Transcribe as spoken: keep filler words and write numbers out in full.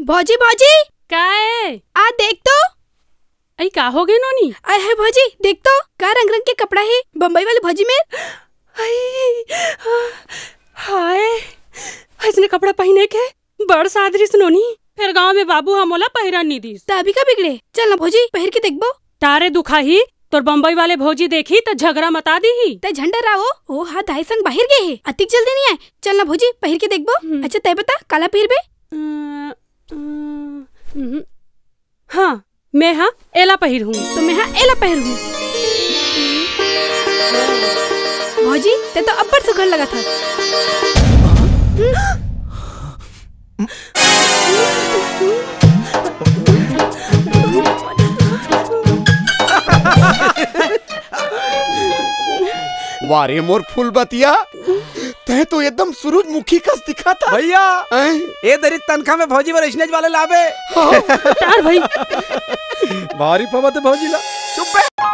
भौजी, भौजी। का ए? आ देख तो। अई, का हो गे नोनी? अई हे भौजी, देख तो, का रंग रंग के कपड़ा हे बम्बई वाली भौजी मेर। अई, हाय, अइसने कपड़ा पहिने के बड़ साध रिस नोनी। फेर गांव में बाबू ह मोला पहिरन नी दिस। त अभी का बिगड़े? चल ना भौजी, पहिर के देखबो। तारे दुखाही, तोर बम्बई वाले भौजी देखी त झगरा मता दीही। तैं झन डरा ओ, ओ हा दाई संग बाहिर गे हे, अतिक जल्दी नी आय। चल ना भौजी, पहिर के देखबो। हम्म। अच्छा तैं बता, काला पहिरबे? अ, अ, हम्म। हाँ, मैं हा एला पहिरहूँ। त मैं हा एला पहिरहूँ। भौजी, तैं तो अब्बड़ सुघर लगत हस। वाह रे मोर फूलबतिया, तैं तो एकदम सूरजमुखी कस दिखत हस। भैया, हैं? ए दरी तनखा में भौजी बर अइसनेच वाले लाबे। हाँ। तार भाई। भारी पवत हे भौजी ला। चुप बे।